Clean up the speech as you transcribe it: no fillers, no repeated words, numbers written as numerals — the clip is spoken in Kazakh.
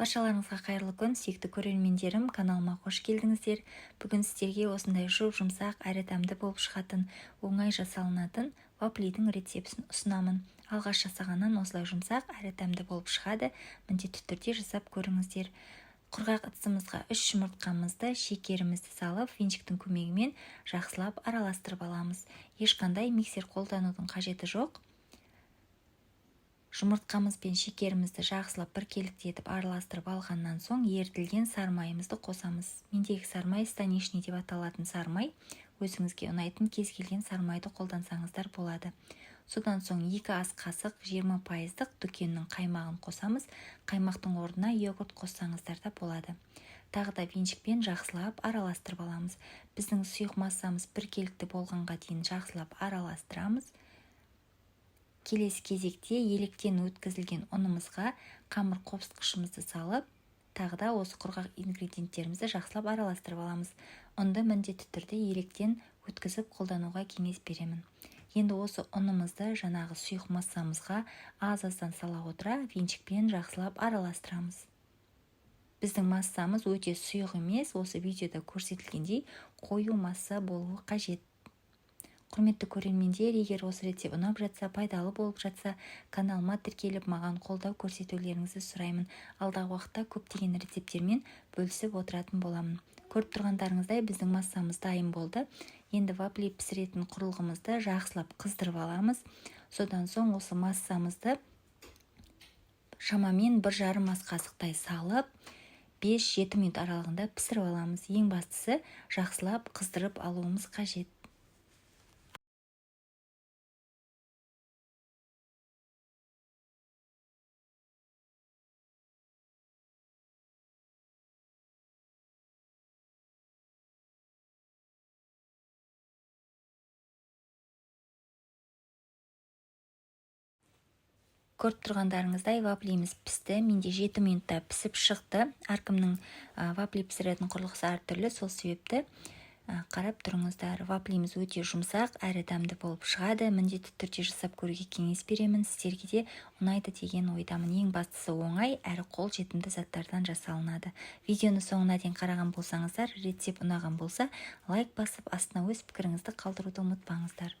Баршаларыңызға қайырлы күн, сүйікті көрермендерім, каналыма қош келдіңіздер. Бүгін сіздерге осындай жұп-жұмсақ әрі дәмді болып шығатын, оңай жасалынатын вафлидің рецептісін ұсынамын. Алғаш жасағаннан осылай жұмсақ әрі дәмді болып шығады. Міндетті түрде жасап көріңіздер. Құрғақ ыдысымызға 3 жұмыртқамызды, шекерімізді салып, венчиктің көмегімен жақсылап араластырып аламыз. Ешқандай миксер қолданудың қажеті жоқ. Жұмыртқамыз бен шекерімізді жақсылап біркелікті етіп араластырып алғаннан соң ерітілген сарымайымызды қосамыз. Мендегі сарымай станишный деп аталатын сарымай, өзіңізге ұнайтын кез келген сарымайды қолдансаңыздар болады. Содан соң 2 ас қасық 20% дүкеннің қаймағын қосамыз. Қаймақтың орнына йогурт қоссаңыздар да болады. Тағы да венчикпен жақсылап араластырып аламыз. Біздің сұйық массамыз біркелікті болғанға дейін жақсылап араластырамыз. Келесі кезекте електен өткізілген ұнымызға қамыр қопсытқышымызды салып, тағы да осы құрғақ ингредиенттерімізді жақсылап араластырып аламыз. Ұнды міндетті түрде електен өткізіп қолдануға кеңес беремін. Енді осы ұнымызды жаңағы сұйық массамызға аз-аздан сала отыра венчикпен жақсылап араластырамыз. Біздің массамыз өте сұйық емес, осы видеода көрсетілгендей қою масса болуы қажет. Құрметті көрермендер, егер осы рецепт ұнап жатса, пайдалы болып жатса, каналыма тіркеліп, маған қолдау көрсетулеріңізді сұраймын. Алдағы уақытта көптеген рецепттермен бөлісіп отыратын боламын. Көріп тұрғандарыңыздай, біздің массамыз дайын болды. Енді вафли пісіретін құрылғымызды жақсылап қыздырып аламыз. Содан соң осы массамызды шамамен 1,5 ас қасықтай салып, 5-7 минут аралығында пісіріп аламыз. Ең бастысы, жақсылап қыздырып алуымыз қажет. Көріп тұрғандарыңыздай, вафлиміз пісті. Менде 7 минутта пісіп шықты. Әркімнің вафли пісіретін құрылғысы әртүрлі, сол себепті қарап тұрыңыздар. Вафлиміз өте жұмсақ әрі дәмді болып шығады. Міндетті түрде жасап көруге кеңес беремін. Сіздерге де ұнайды деген ойдамын. Ең бастысы оңай әрі қолжетімді заттардан жасалынады. Видеоны соңына дейін қараған болсаңыздар, рецепт ұнаған болса, лайк басып, астына өз пікіріңізді қалдыруды ұмытпаңыздар.